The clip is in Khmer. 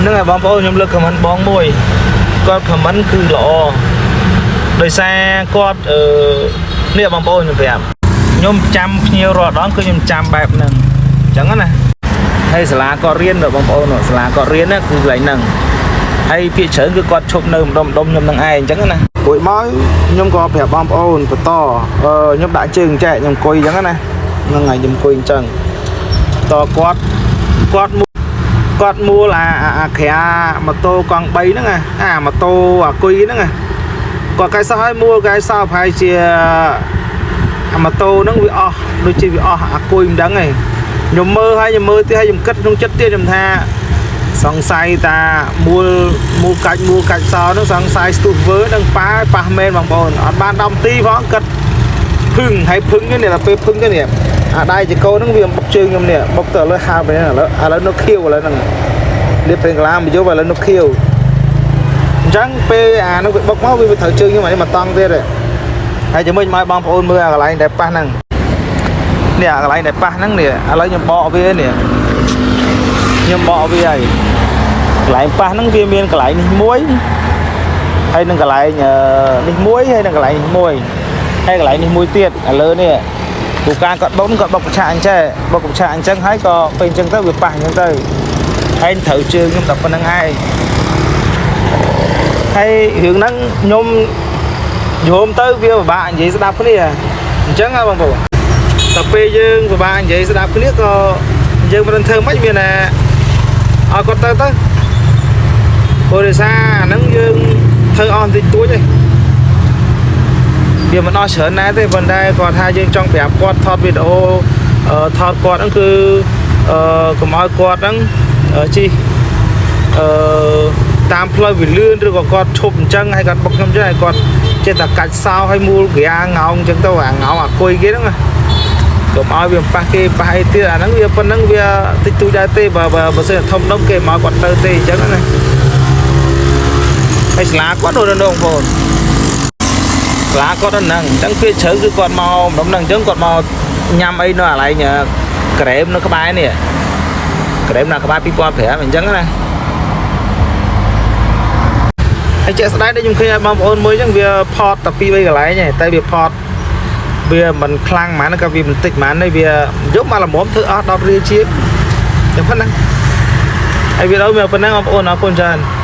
ហ្នឹងហើយបងប្អូនខ្ញុំលើក comment បងមួយគាត់ comment គឺល្អដោយសារគាត់អឺនេះបងប្អូនខ្ញុំប្រាប់ខ្ញុំចាំភ្ញៀវរាល់ដងគឺខ្ញុំចាំបែបហ្នឹងអញ្ចឹងណាហើយសាលាគាត់រៀនបងប្អូនសាលាគាត់រៀនណាគឺកន្លែងហ្នឹងហើយភាគច្រើនគឺគាត់ឈប់នៅម្ដុំម្ដុំខ្ញុំនឹងឯងអញ្ចឹងណារួចមកខ្ញុំក៏ប្រាប់បងប្អូនបន្តអឺខ្ញុំដាក់ជើងចែកខ្ញុំអង្គុយអញ្ចឹងណាហ្នឹងហើយខ្ញុំអង្គុយអញ្ចឹងតគាត់គាត់ គាត់មួលអាអាអាក្រាម៉ូតូកង់3ហ្នឹងណាអាម៉ូតូអាគុយហ្នឹងណាគាត់កាយសោះឲ្យមួលកាយសោះប្រហែលជាអាម៉ូតូហ្នឹងវាអស់ដូចជាវាអស់អាគុយមិនដឹងឯងខ្ញុំមើលហើយខ្ញុំមើលទៀតហើយខ្ញុំគិតក្នុងចិត្តទៀតខ្ញុំថាសង្ស័យតាមួលមួលកាច់មួលកាច់សោហ្នឹងសង្ស័យស្ទុះវើនឹងប៉ាប៉ះមែនបងប្អូនអត់បាន10នាទីផងគិតភឹងហើយភឹងនេះដល់ពេលភឹងទៅនេះអាដៃចកោហ្នឹងវាបុកជើងខ្ញុំនេះបុកទៅឥឡូវហើទៅនេះឥឡូវឥឡូវនៅខៀវឥឡូវហ្នឹង លាបប្រេងកាឡាមកយកឥឡូវនៅខៀវអញ្ចឹងពេលអានោះវាបុកមកវាត្រូវជើងខ្ញុំអានេះមកតង់ទៀតហើយជាមួយមកបងប្អូនមើលអាកន្លែងដែលប៉ះហ្នឹងនេះអាកន្លែងដែលប៉ះហ្នឹងនេះឥឡូវខ្ញុំបកវានេះខ្ញុំបកវាហើយកន្លែងប៉ះហ្នឹងវាមានកន្លែងនេះមួយហើយនឹងកន្លែងនេះមួយហើយនឹងកន្លែងនេះមួយហើយកន្លែងនេះមួយទៀតឥឡូវនេះពូការគាត់បុកគាត់បុកប្រឆាអញ្ចេះបុកប្រឆាអញ្ចឹងហើយក៏ពេលអញ្ចឹងទៅវាប៉ះអញ្ចឹងទៅ ហើយត្រូវជើងខ្ញុំតែប៉ុណ្្នឹងឯងហើយរឿងហ្នឹងខ្ញុំយល់ទៅវាពិបាកនិយាយស្ដាប់គ្នាអញ្ចឹងហ៎បងប្អូនតែពេលយើងពិបាកនិយាយស្ដាប់គ្នាក៏យើងមិនដឹងធ្វើម៉េចមានតែឲ្យគាត់ទៅទៅព្រោះដោយសារអាហ្នឹងយើងធ្វើអស់បន្តិចតួចឯងវាមិនអស់ច្រើនដែរទេប៉ុន្តែគាត់ថាយើងចង់ប្រាប់គាត់ថតវីដេអូថតគាត់ហ្នឹងគឺអឺកុំឲ្យគាត់ហ្នឹងជិះ អឺតាមផ្លូវវាលឿនឬក៏គាត់ឈប់អញ្ចឹងហើយគាត់បុកខ្ញុំអញ្ចឹងហើយគាត់ចេះតែកាច់សោឲ្យមូលក្រាងោងអញ្ចឹងទៅអាងោងអាគុយគេហ្នឹងណាកុំឲ្យវាប៉ះគេប៉ះអីទៀតអាហ្នឹងវាប៉ុណ្ណឹងវាតិចតួចដែរទេបើបើបើសិនជាធំដុំគេមកគាត់ទៅទេអញ្ចឹងណាហើយស្លាគាត់នៅនៅបងប្អូនស្លាគាត់នៅហ្នឹងអញ្ចឹងពេលជ្រៅគឺគាត់មកម្ដុំហ្នឹងអញ្ចឹងគាត់មកញ៉ាំអីនៅកន្លែងក្រែមនៅក្បែរនេះក្រែមនៅក្បែរ2005អញ្ចឹងណា ហើយជាក់ស្ដែងដូចខ្ញុំឃើញឲ្យបងប្អូនមួយអញ្ចឹងវាផតតែ2 3កន្លែងឯងតែវាផតវាមិនខ្លាំងហ្មងក៏វាមិនតិចហ្មងទេវាយកមកល្មមធ្វើអស់10រៀលជាងតែប៉ុណ្ណឹងហើយវីដេអូមានប៉ុណ្ណឹងបងប្អូនអរគុណច្រើន។